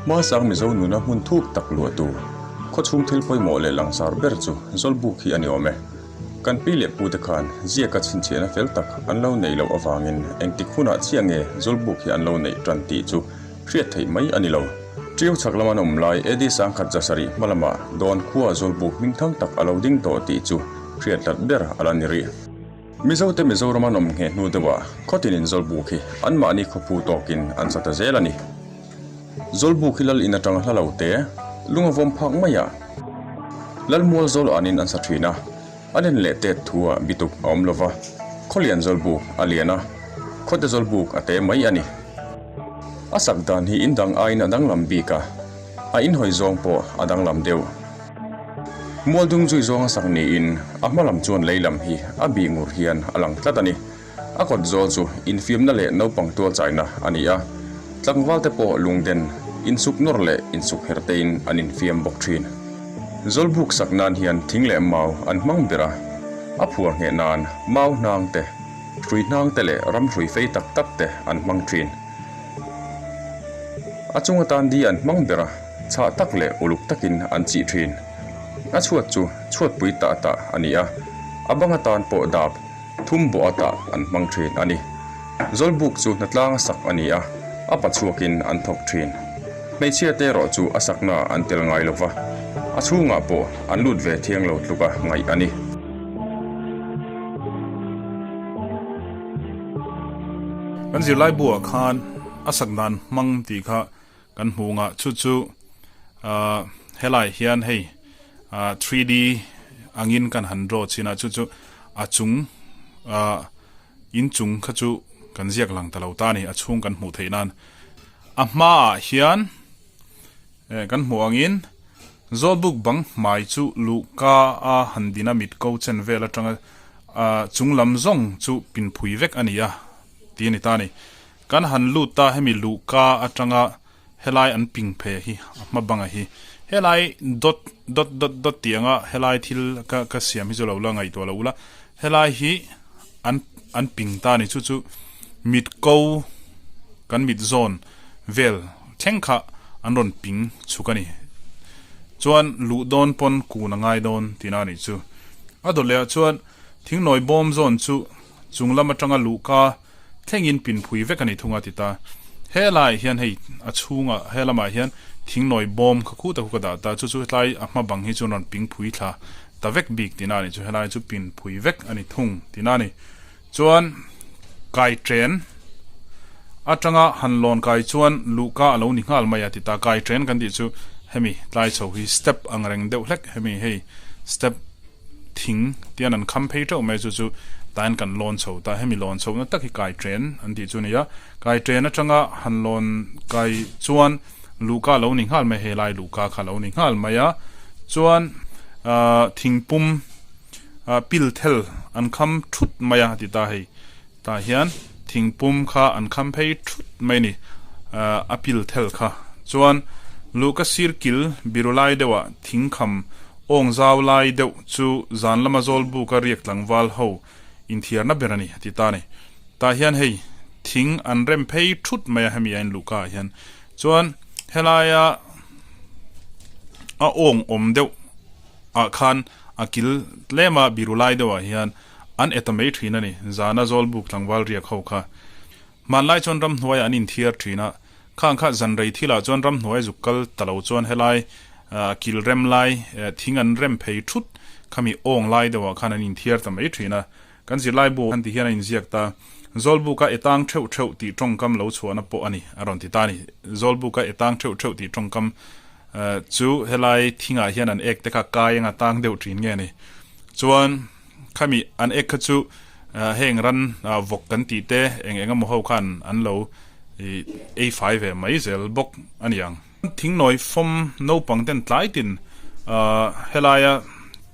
Hmasang Mizo nuna hmun thuk tak luahtu, khawchhung thil pawimawh leh langsar ber chu Zawlbuk hi a ni awm e. Kan pi leh pute khan ziaka chhinchhiahna fel tak an lo neih loh avangin engtik hunah chiah nge Zawlbuk hi an lo neih tan tih chu hriat theih mai a ni lo. Ṭiau chhak lama an awm lai AD 1160 hma lamah Dawn khua Zawlbuk hmingthang tak a lo ding tawh tih chu hriat hlat ber a la ni rih. Mizote Mizoram an awm ngheh hnu deuhah khawtinin Zawlbuk hi anmahni khawphu tawkin an sa ta zel a ni. Zawlbuk hi lal in atanga hla lo te, lung a vawm phak maiah Lalmual zawl anin an sa thin a, a len leh tet thuah bituk a awm lova, Khawlian Zawlbuk a lian a, Khawte Zawlbuk a te mai a ni. A sak dan hi in dang aiin a danglam bik a, a inhawi zawng pawh a danglam deuh. Mualdung zui zawnga sak niin a hma lam chuan lei lam hi a bih ngur hian a lang tlat a ni. A kawt zawl chu infiamna leh naupang tualchaina a ni a, tlangval te pawh lungden, insuk nawr leh insuk her tein an infiam bawk thin. Zawlbuk sak nan hian thing leh mau an hmang ber a, a phuar ngheh nan mau hnang te, hrui hnang te leh ram hrui fei tak tak te an hmang thin. A chung atan di an hmang ber a. Chhah tak leh uluk takin an chih thin. A chhuat chu chhuatpui tah tah a ni a, a bang atan pawh dap thum bawh atah an hmang thin a ni. Zawlbuk chu hnatlang a sak a ni a, a pa chhuakin an thawk thin. Hmeichhia te erawh chu a saknaah an tel ngai lo va, a chhungah pawh an lut ve thiang lo tluka ngaih a ni. Kan zirlaibu-ah khan a sak dan hmang tih kha Kan hmuh ngah chu chu ahh helai hian hei ahh 3D angin kan han draw chin a chu chu a chung ahh inchung kha chu kan ziak lang ta lo ta a ni a chhung kan hmuh theih nan a hmaah hian eh kan hmuh angin Zawlbuk bang hmai chu luhka a han din a mit ko chen vel atanga ahh chung lam zawng chu pinphui vek a ni a tih a ni ta a ni. Kan han lut ta hemi luhka atanga helai an ping phe hi a hma banga hi helai dot dot dot dot tih anga helai thil ka ka siam hi chu lo la ngaihtuah lo ula helai hi an an ping ta a ni chu chu mit ko kan mit zawn vel thleng kha an rawn ping chhuk a ni chuan luh dawn pawn kun a ngai dawn tihna a nih chu a dawt leh ah chuan thingnawi bawm zawn chu chung lam atanga luhka Thlengin pinphui vek a ni thung a ti ta. Helaiah hian hei a chhungah he lamah hian thingnawi bawm kha khuta khu ka dah ta chu chu hetlai a hma bang hi chuan rawn pingphui thla ta vek bik tihna a ni chu helai chu pinphui vek a ni thung tihna a ni. Chuan kai chen atanga han lawn kai chuan luhka a lo ni nghal mai a ti ta. Kai chen kan tih chu hemi tlai chho hi step ang reng deuh hlek hemi hei step thing tian an kham phei teuh mai chu chu tain kan lawn chho ta hemi lawn chhohna tak hi kai train an tih chu a ni a kai train atanga han lawn kai chuan luhka a lo ni nghal mai helai luhka kha a lo ni nghal mai a chuan ahh thingpum ah pil thel an kham thut mai a ti ta hei tah hian thingpum kha an kham phei thut mai a ni ahh a pil thel kha chuan luhka sir kil biru lai deuhah thingkham awng zau lai deuh chu zan lama zawl buka riak tlangval ho inthiarna ber a ni a ti ta a ni tah hian hei thing an rem phei thut mai a hemi a in luhka ah hian chuan helaia a awng awm deuh ah khan a kil tlema biru lai deuhah hian An e ta mai thin a ni, zana Zawlbuk tlangval riak ho kha. Hmanlai chuan ramhnuaiah an inthiar thin a, khang kha zan rei thilah chuan ramhnuai zuk kal ta lo chuan helai kil rem lai thing an rem phei thut khami awng lai deuhah khan an inthiar ta mai thin a. Kan zirlaibu han ti hian a inziak ta, Zawlbuka e tang theuh theuh tih tawngkam lo chhuahna pawh a ni, a rawn ti ta a ni. Zawlbuka e tang theuh theuh tih tawngkam chu helai thingah hian an ek te kha kai anga tang deuh thin nge ni. Chuan. Khami an ek kha chu heng ran vawk kan tih te eng eng emaw ho khan an lo ei fai ve mai zel bawk a ni ang. Thingnawi fawm naupang ten tlai tin helaia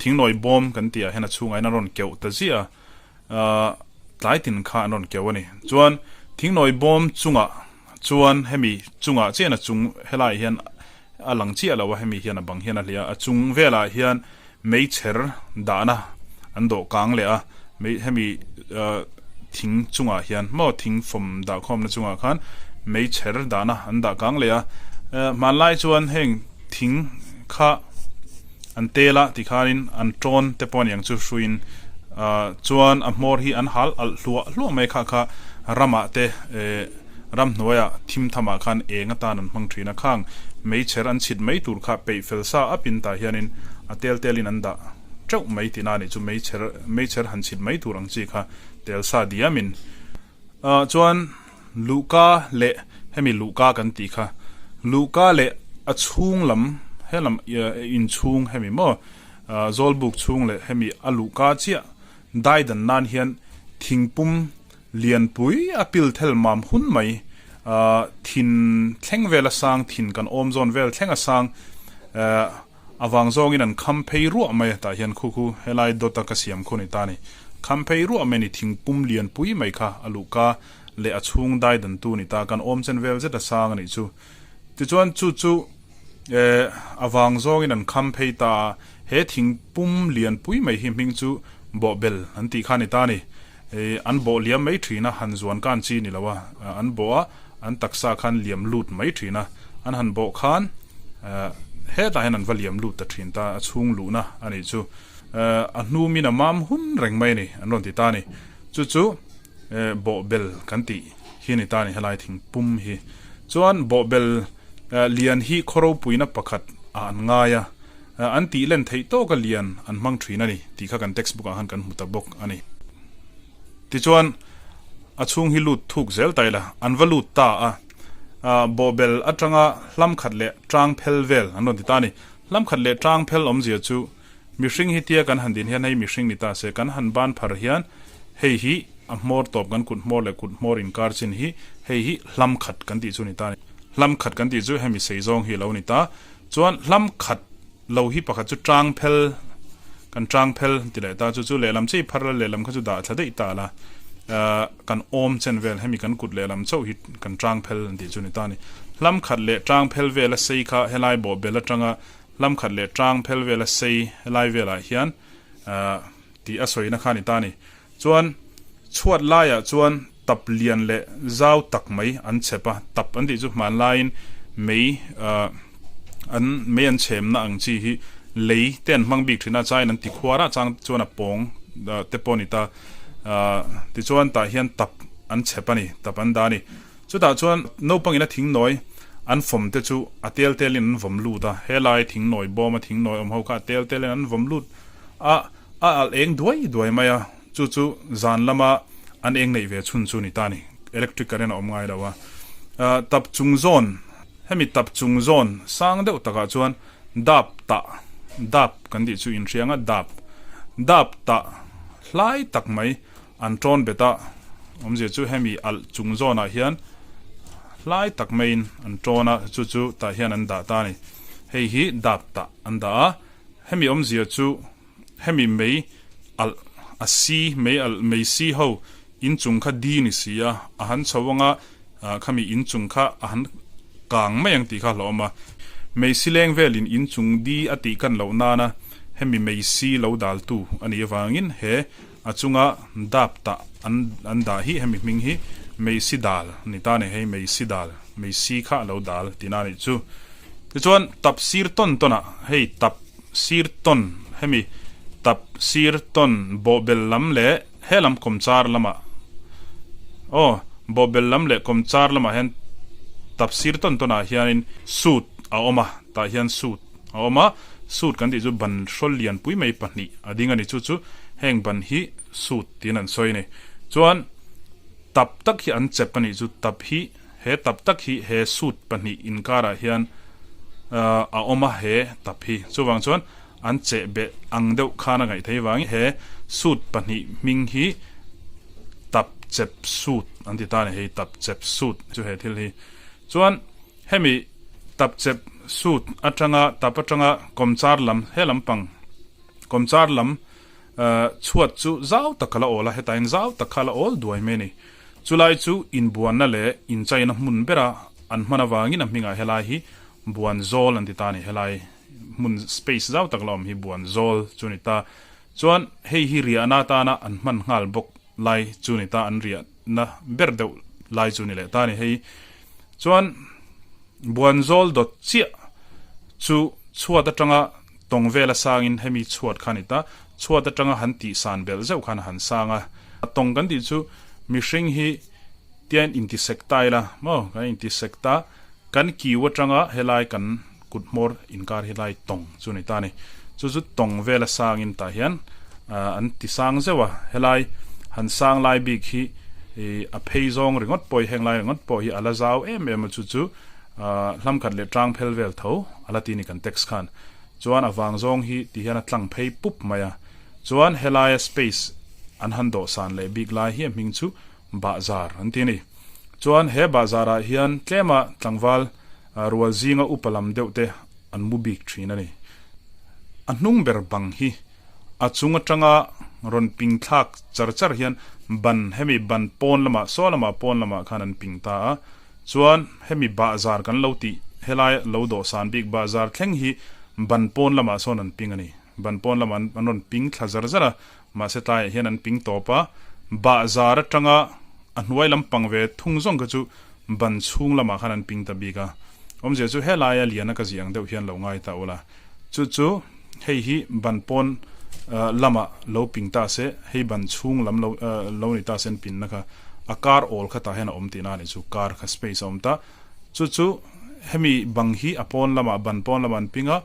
thingnawi bawm kan tih ah hian a chhungah hian an rawn keuh ta ziah a, tlai tin kha an rawn keuh a ni. Chuan thingnawi bawm chungah chuan hemi chungah chian a chung helaiah hian a lang chiah lo a, hemi hian a bang hian a hliah a, a chung velah hian meichher dahna an dawh kang leh a, mei hemi ah thing chungah hian maw thing fawm dah khawmna chungah khan meichher dahna an dah kang leh a. Hmanlai chuan heng thing kha an tel a tikhanin an tawn te pawh a ni ang chu hruiin chuan a hmawr hi an hal alh hluah hluah mai kha kha ramah te ramhnuaiah thim thamah khan eng atan an hmang thin a, khang meichher an chhit mai tur kha peih fel sa up in tah hianin a tel telin an dah teuh mai tihna a nih chu meichher meichher han chhit mai tur ang chi kha tel sa diamin Chuan luhka leh hemi luhka kan tih kha luhka leh a chhung lam helam inchhung hemi maw zawlbuk chhung leh hemi a luhka chiah daidan nan hian thingpum lianpui a pil thel mam hun mai thin thleng vel a sang thin kan awm zawn vel thleng a sang A vang zawngin an kham phei ruah mai a, tah hian khu khu helai dawt a ka siam khu ni ta ni. Kham phei ruah mai ni thingpum lianpui mai kha a luhka leh a chhung dai dan tu ni ta, kan awm chen vel zet a sang a nih chu. Tichuan chu chu eh a vang zawngin an kham phei ta a, he thingpum lianpui mai hi hming chu bawhbel an tih kha ni ta ni. Eh an bawh liam mai thin a, han zuan kan chi ni lo a, an bawh a, an taksa khan liam lut mai thin a, an han bawh khan hetah hian an va liam lut ta thin ta, a chhung luhna a nih chu. A hnumin a mam hun reng mai a ni, an rawn ti ta a ni. Chu chu bawhbel kan tih hi a ni ta a ni, helai thingpum hi. Chuan bawhbel lian hi khaw ropuina pakhat ah an ngai a, an tih len theih tawka lian an hmang thin a ni tih kha kan textbook ah khan kan hmu ta bawk a ni. Tichuan, a chhung hi lut thuk zel ta ila, an va lut ta a. Bawhbel atanga hlam khat leh tang phel vel an rawn ti ta a ni. Hlam khat leh tang phel awmzia chu mihring hi tia kan han din hian hei mihring ni ta se, kan han ban phar hian hei hi a hmawr tawp kan kut hmawr leh kut hmawr inkar chin hi hei hi hlam khat kan tih chu ni ta a ni. Hlam khat kan tih chu hemi sei zawng hi a lo ni ta. Chuan hlam khat Lo hi pakhat chu tang phel, kan tang phel ti leh ta, chu chu lehlam chei phar la lehlam kha chu dah thla daih ta la, kan awm chen vel hemi kan kut lehlam chauh hi kan tang phel an tih chu ni ta a ni. Hlam khat leh tang phel vela sei kha helai bawhbel atanga hlam khat leh tang phel vela sei helai velah hian tih a sawina kha a ni ta a ni. Chuan chhuat laiah chuan tap lian leh zau tak mai an chhep a, tap an tih chu hmanlaiin mei an mei an chhemna ang chi hi lei te an hmang bik thin a, chain an ti khuar a, chang chuan a pawng te pawh a ni ta, tichuan tah hian tap an chhep a ni, tap an dah a ni. Chutah chuan naupangin a thingnawi an fawm te chu a tel telin an vawm lut a, helai thingnawi bawma thingnawi awm ho kha a tel telin an vawm lut a, A alh eng duai duai mai a, chu chu zan lama an eng neih ve chhun chu ni ta ni. Electric current a awm ngai lo a. Tap chung zawn, hemi tap chung zawn sang deuh takah chuan dap tah, dap kan tih chu inhria anga dap, dap tah hlai tak mai an tawn bet a, awmzia chu hemi alh chung zawnah hian hlai tak maiin an tawn a, chu chu tah hian an dah ta a ni. Hei hi dap tah an dah a, hemi awmzia chu Hemi mei alh a si, mei alh mei si ho inchung kha di ni si a, a han chho anga khami inchung kha a han kang mai ang tih kha a hlauhawm a. Mei si leng velin inchung di a tih kan loh nana hemi mei si lo daltu a nih avangin he a chunga dap tah an an dah hi hemi hming hi mei si dal a ni ta a ni, hei mei si dal, mei si kha a lo dal tihna a nih chu. Tichuan tap sir tawn tawnah hei tap Sir tawn, hemi tap sir tawn bawhbel lam leh he lam kawmchar lamah aw bawhbel lam leh kawmchar lamah hian tap sir tawn tawnah hianin suit a awm a, tah hian suit a awm a, suit kan tih chu ban hrawl lianpui mai pahnih a ding a ni, chu chu heng ban hi suit tiin an sawi a ni. Chuan tap tak hi an chep a nih chu, tap hi. He tap tak hi he suit pahnih inkarah hian a awm a, he tap hi. Chuvang chuan an cheh beh ang deuh khan a ngaih theih vangin he suit pahnih hming hi tap chep suit an ti ta a ni, hei tap chep suit chu he thil hi. Chuan hemi tap chep suit atanga tap atanga kawmchar lam he lampang kawmchar lam Chhuat chu zau tak kha la awl a, hetah zau tak kha la awl duai mai a ni. Chulai chu inbuanna leh inchaina hmun bera an hman avangin a hmingah helai hi Buanzawl an ti ta a ni. Helai hmun space zau tak la awm hi Buanzawl chu a ni ta. Chuan hei hi riahna atana an hman nghal bawk lai chu a ni ta, an riahna ber deuh lai chu a ni leh ta a ni hei. Chuan. Buanzawl dawt chiah chu chhuat atanga tawng vela sangin hemi chhuat kha a ni ta. Chhuat atanga han tih san belh zeuh khan a han sang a. Tawng kan tih chu mihring hi tian intisek ta ila maw kan intisek ta kan kiu atanga helai kan kut hmawr inkar hi lai tawng chu a ni ta a ni. Chu chu tawng vela sangin tah hian an ti sang zeuh a, helai han sang lai bik hi a phei zawng ringawt pawh hi heng lai ringawt pawh hi a la zau em em a chu chu hlam khat leh tang phel vel tho a la ti a ni kan text khan. Chuan a vang zawng hi ti hian a tlang phei pup mai a, chuan helaia space an han dawhsan leh bik lai hi a hming chu Bahzar an ti a ni. Chuan he bahzarah hian tlema tlangval rual zinga upa lam deuh te an mu bik thin a ni. A hnung ber bang hi a chung atanga rawn ping thlak char char hian ban hemi ban pawn lamah saw lamah pawn lamah khan an ping ta a. Chuan hemi bahzar kan lo tih helai lo dawhsan bik bahzar thleng hi ban pawn lamah sawn an ping a ni. Ban pawn lamah an rawn ping thla zar zar a, Mahse tlaiah hian an ping tawp a, bahzar atanga a hnuai lam pang ve thung zawng kha chu ban chhung lamah khan an ping ta bik a. Awmzia chu helaia liana ka zih ang deuh hian lo ngai ta ula. Chu chu hei hi ban pawn lamah lo ping ta se, hei ban chhung lam lo lo ni ta se an pinna kha a kar awl kha tah hian a awm tihna a nih chu, kar kha space a awm ta. Chu chu hemi bang hi a pawn lamah ban pawn lamah an ping a,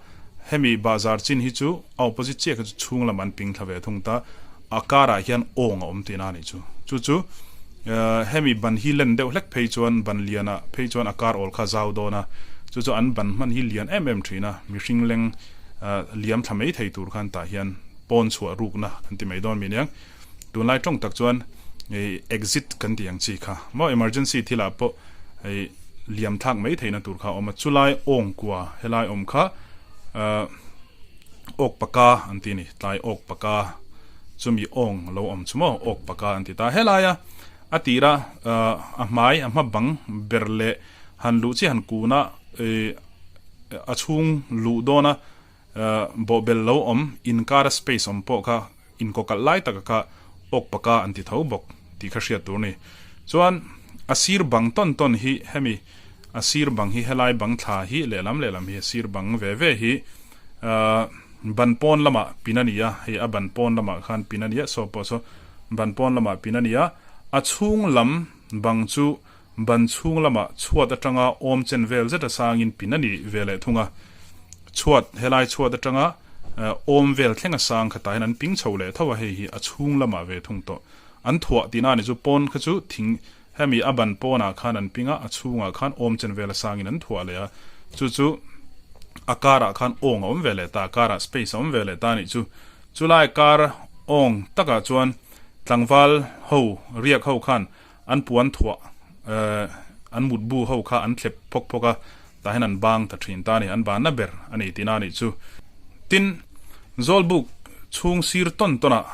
hemi bahzar chin hi chu a opposite chiah kha chu chhung lamah an ping thla ve thung ta, a karah hian awng a awm tihna a nih chu. Chu chu hemi ban hi len deuh hlek phei chuan ban lianah phei chuan a kar awl kha zau dawn a, chu chu an ban hman hi lian em em thin a, mihring leng liam thla mai thei tur khan tah hian pawn chhuah rukna an ti mai dawn mi aniang. Tunlai tawng tak chuan exit kan tih ang chi kha maw emergency thilah pawh hei liam thlak mai theihna tur kha a awm a, chulai awng kua helai awm kha awk paka an ti a ni, tlai awk paka chumi awng lo awm chu maw awk paka an ti ta. Helaia a tira a hmai a hma bang ber leh han luh chiah han kuna a chhung luh dawna bawhbel lo awm inkara space awm pawh kha Inkawkalh lai taka kha awk paka an ti tho bawk tih kha hriat tur a ni. Chuan a sir bang tawn tawn hi hemi a sir bang hi helai bang thla hi lehlam lehlam hi a sir bang ve ve hi ban pawn lamah pin a ni a, hei a ban pawn lamah khan pin a ni a, saw pawh saw ban pawn lamah pin a ni a, a chhung lam bang chu ban chhung lamah chhuat atanga awm chen vel zet a sangin pin a ni ve leh thung a. Chhuat, helai chhuat atanga awm vel thleng a sang khatah hian an ping chho leh tho a, hei hi a chhung lamah ve thung tawh. An thuah tihna a ni chu pawn kha chu thing hemi a ban pawnah khan an ping a, a chhungah khan awm chen vel a sangin an thuah leh a, chu chu a karah khan awng a awm ve leh ta, a karah space a awm ve leh ta a nih chu. Chulai kar awng takah chuan tlangval ho, riak ho khan An puan thuah an mutbu ho kha an thlep phawk phawk a, tah hian an bang ta thin ta a ni, an banna ber a ni tihna a nih chu. Tin, Zawlbuk chhung sir tawn tawnah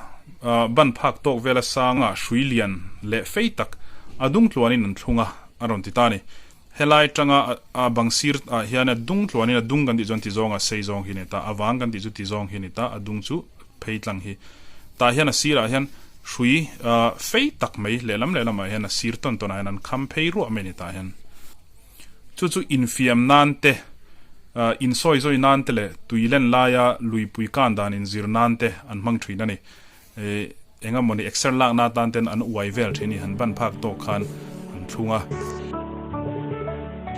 ban phak tawk vela sanga hrui lian leh fei tak a dung tluanin an thlung a, a rawn ti ta a ni. Helai tanga a bang sir ah hian a dung tluanin a dung kan tih chuan ti zawng a sei zawng hi a ni ta, a vang kan tih chu ti zawng hi a ni ta, a dung chu phei tlang hi. Tah hian a sirah hian hrui fei tak mai lehlam lehlam ah hian a sir tawn tawn ah hian an kham phei ruah mai a ni tah hian. Chu chu infiam nan te, insawi zawi nan te leh tui len laia luipui kan dan inzir nan te an hmang thin a ni. Eng emaw ni exer lakna atan ten an uai vel thin i han ban phak tawk khan an thlung a.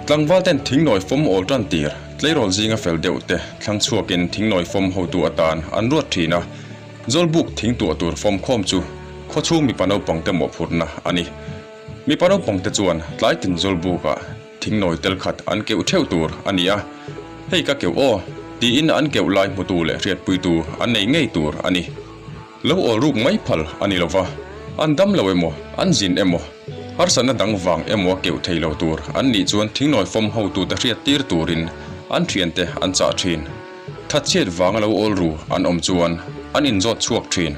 Tlangval ten thingnawi fawm awl tan tir, tleirawl zinga fel deuh te thlang chhuakin thingnawi fawm hotu atan an ruat thin a. Zawlbuk thing tuah tur fawm khawm chu khawchhung mipa naupang te mawhphurhna a ni. Mipa naupang te chuan tlai tin zawlbukah thingnawi tel khat an keuh theuh tur a ni a, Hei ka keuh aw, tiin an keuh lai hmutu leh hriatpuitu an nei ngei tur a ni. Lo awl ruk mai phal a ni lova, an dam lo emaw, an zin emaw, harsatna dang vang emaw a keuh thei lo tur an nih chuan thingnawi fawm hotute hriat tir turin an thiante an chah thin. Thatchhiat vanga lo awl ru an awm chuan an inzawt chhuak thin.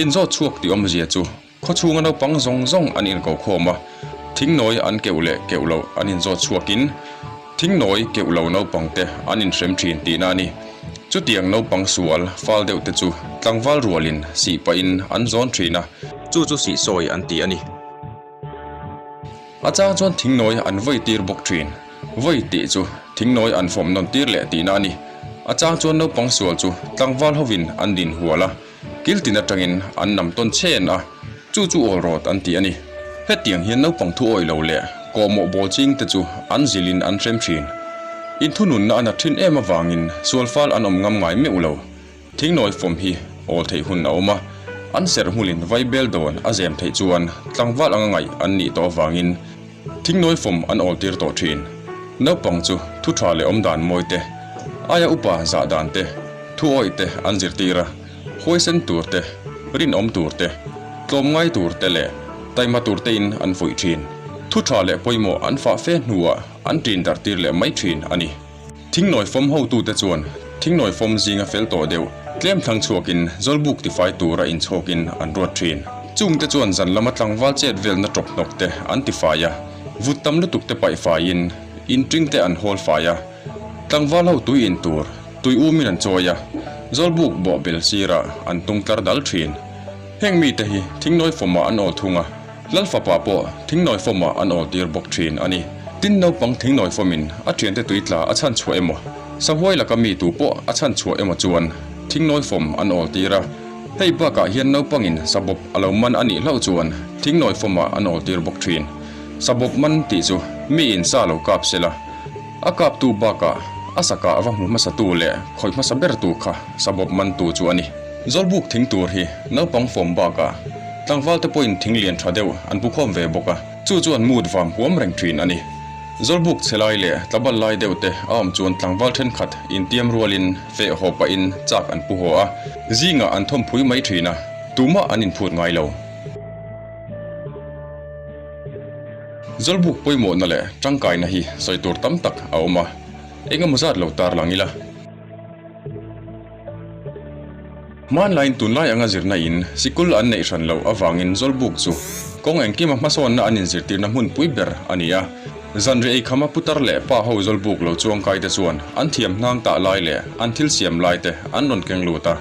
Inzawt chhuak tih awmzia chu Khawchhunga naupang zawng zawng an inko khawm a, thingnawi an keuh leh keuh loh an inzawt chhuakin thingnawi keuh lo naupangte an inhrem thin tihna a ni. Chutiang naupang sual fal deuh te chu tlangval rualin sih pahin an zawn thin a. Chu chu sihsawi an ti a ni. A chang chuan thingnawi an vawi tir bawk thin. Vawi tih chu thingnawi an fawm nawn tir leh tihna a ni. A chang chuan naupang sual chu tlangval hovin an din hual a, kil tin atangin an nam tawn chhen a, chu chu awl rawt an ti a ni. Hetiang hian naupang thu awih lo leh kawhmawh bawl ching te chu an zilhin an hrem thin. Inthununna a nat thin em avangin sual fal an awm ngam ngai meuh lo. Thingnawi fawm hi awl theih hun a awm a, an serh hmulin vaibel dawn a zem theih chuan tlangval anga ngaih an nih tawh avangin thingnawi fawm an awl tir tawh thin. Naupang chu thu tha leh awmdan mawi te, aia upa zah dan te, thu awih te an zirtir a, huaisen tur te, rinawm tur te, tlawmngai tur te leh taima tur tein an fuih thin. Thu tha leh pawimawh an fah fe hnuah an ṭin darh tir leh mai thin a ni. Thingnawi fawm hotute chuan thingnawi fawm zinga fel tawh deuh tlem thlang chhuakin Zawlbuk tifai tura inchhawkin an ruat thin. Chungte chuan zan lama tlangval chet velna tawp hnawk te an tifai a, vut tam lutuk te paih faiin inṭing te an hawl fai a, tlangval ho tui in tur tui umin an chawi a, Zawlbuk bawhbel sirah an tung tlar dal thin. Heng mite hi thingnawi fawmah an awl thung a. Lal fapa pawh thingnawi fawmah an awl tir bawk thin a ni. Tin naupang thingnawi fawmin a thiante tui tla a chhan chhuah emaw, sahuai laka mi tu pawh a chhan chhuah emaw chuan thingnawi fawm an awl tir a. Hei bakah hian naupangin sabawp a lo man a nih hlauh chuan thingnawi fawmah an awl tir bawk thin. Sabawp man tih chu miin sa lo kap sela, a kaptu bakah a sakah va hmu hmasatu leh khawih hmasa bertu kha sabawp mantu chu a ni. Zawlbuk thing tur hi naupang fawm bakah tlangval te pawhin thing lian tha deuh an pu khawm ve bawk a, chu chuan mut vam huam reng thin a ni. Zawlbuk chhe lai leh tlabal lai deuh te a awm chuan tlangval thenkhat intiam rualin feh haw pahin chak an pu haw a, zingah an thawmphui mai thin a, tumah an inphut ngai lo. Zawlbuk pawimawhna leh tangkaina hi sawi tur tam tak a awm a, engemaw zat lo tarlang ila. Hmanlaiin tunlai anga zirna in sikul an neih hran loh avangin Zawlbuk chu kawng engkima hmasawnna an inzirtirna hmunpui ber a ni a. Zanriah eikhama putar leh pa ho Zawlbuk lo chuangkai te chuan an thiam hnang tah lai leh an thil siam lai te an rawn keng lut a.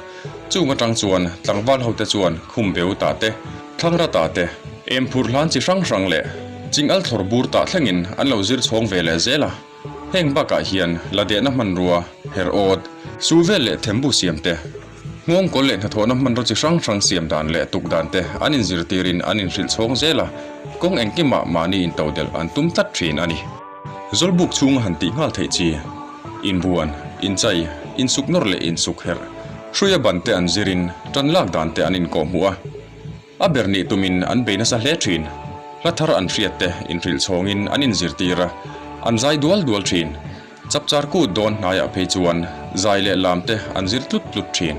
Chung atang chuan tlangval ho te chuan khum beu tah te, thlangra tah te, em phurh hlan chi hrang hrang leh ching-al thlawr bur tah thlengin an lo zir chhawng ve leh zel a. Heng bakah hian la dehna hmanrua, her awt, su vel leh thembu siam te, nghawng kawl leh hnathawhna hmanraw chi hrang hrang siam dan leh tuk dan te an inzirtirin an inhrilh chhawng zel a, kawng engkimah mahni intodelh an tum tlat thin a ni. Zawlbuk chhunga han tih nghal theih chi, inbuan, inchai, insuk nawr leh insuk herh, hruia ban te an zirin tan lak dan te an inkawhhmuh a. A ber nih tumin an bei nasa hle thin. Hla thar an hriat te inhrilh chhawngin an inzirtir a, an zai dual dual thin. Chapchar kut dawn hnaiah phei chuan zai leh lam te an zir tlut tlut thin.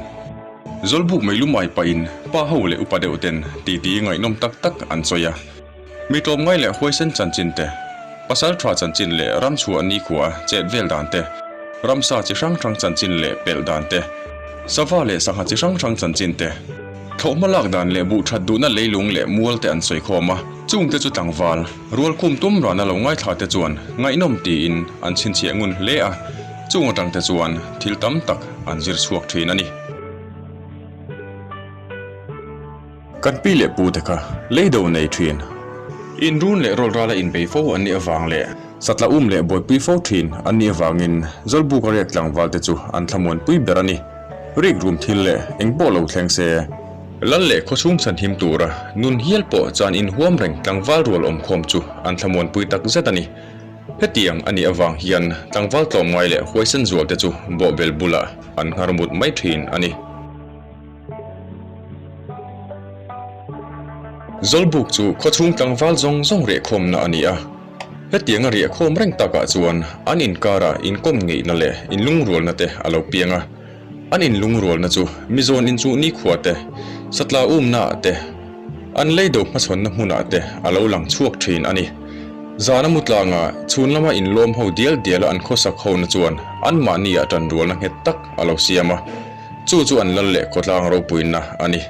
Zawlbuk meilum ai pahin pa ho leh upa deuh ten titi ngaihnawm tak tak an sawi a. Mi tlawmngai leh huaisen chanchin te, pasal tha chanchin leh ram chhuah nikhua chet vel dan te, ramsa chi hrang hrang chanchin leh pelh dan te, sava leh sangha chi hrang hrang chanchin te, thlawhhma lak dan leh buh that duhna leilung leh mual te an sawi khawm a, chungte chu tlangval, rualkhum tum rana lo ngaithla te chuan ngaihnawm tiin an chhinchhiah ngun hle a, chung atang te chuan thil tam tak an zir chhuak thin a ni. Kan pi leh pu te kha lei do nei thin. Inrun leh rawlrala inbei fo an nih avang leh satla um leh buaipui fo thin an nih avangin Zawlbuka riak tlangval te chu an thlamuanpui ber a ni. Rik rum thil leh eng pawh lo thleng se. Lal leh khawchhung chhanhim tura nun hial pawh chan inhuam reng tlangval rual awmkhawm chu an thlamuanpui tak zet a ni. Hetiang a nih avang hian tlangval tlawmngai leh huaisen zual te chu bawhbel bulah an nghar mut mai thin a ni. Zawlbuk chu khawchhung tlangval zawng zawng riahkhawmna a ni a, hetianga riahkhawm reng takah chuan an inkarah inkawm ngeihna leh inlungrualna te a lo piang a. An inlungrualna chu mizawn inchuh nikhua te, satla umnaah te, an leido hmachhawnna hmunah te a lo lang chhuak thin a ni. Zana mutlanga chhun lama inlawm ho dial diala an khawsak hona chuan anmahniah tanrualna nghet tak a lo siam a. Chu chu an lal leh khawtlang ropuina a ni.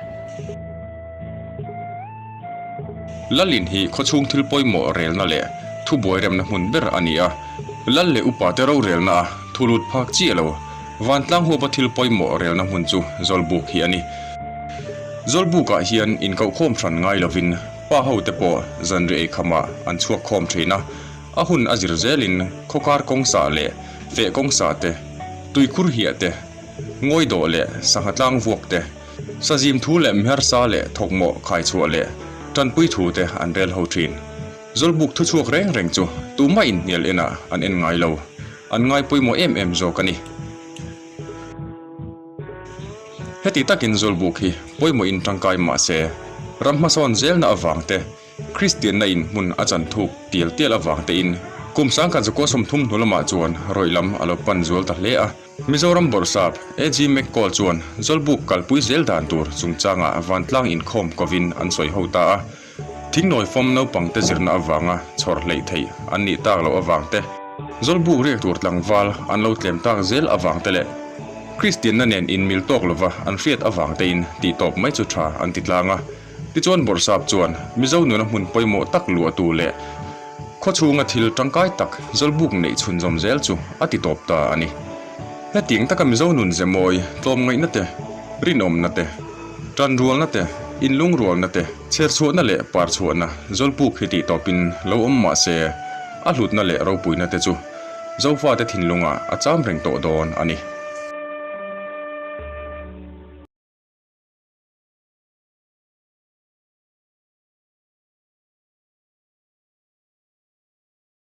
Lalin hi khawchhung thil pawimawh relna leh thubuai remna hmun ber a ni a. Lal leh upate rorelna a thu lut phak chiah lo. Vantlang huapa thil pawimawh relna hmun chu Zawlbuk hi a ni. Zawlbukah hian inkohkhawm hran ngai lovin pa hote pawh zanriah eikhamah an chhuak khawm thin a. A hun a zir zelin khawkar kawng sah leh feh kawng sah te, tuikhur hiah te, ngawi dawh leh sangha tlang vuak te, sazim thu leh miharsa leh thawkmawh khaichhuah leh tanpui thu te an rel ho thin. Zawlbuk thuchhuak reng reng chu tumah inhnial enah an en ngai lo, an ngai pawimawh em em zawk a ni. Heti takin Zawlbuk hi pawimawhin tangkai mah se, ram hmasawn zelna avang te, Kristianna in hmun a chan thuk tial tial avang tein kum sangkhat zakua 30 hnu lamah chuan rawih lam a lo pan zual ta hle a. Mizoram Bawrhsap AG McCall chuan Zawlbuk kalpui zel dan tur chungchangah vantlang inkhawm kovin an sawi ho ta a. Thingnawi fawm naupangte zirna avanga chhawr hleih theih an nih tak loh avang te, Zawlbuk riak tur tlangval an lo tlem tak zel avang te leh Kristianna nen inmil tawk lova an hriat avang tein tih tawp mai chu tha an ti tlang a. Tichuan Bawrhsap chuan Mizo nuna hmun pawimawh tak luahtu leh khawchhunga thil tangkai tak Zawlbuk neih chhunzawm zel chu a ti tawp ta a ni. Hetiang taka Mizo nun ze mawi tlawmngaihna te, rinawmna te, tanrualna te, inlungrualna te, chherchhuahna leh parchhuahna Zawlbuk hi tih tawpin lo awm mah se, a hlutna leh ropuina te chu Zofate thinlungah a cham reng tawh dawn a ni.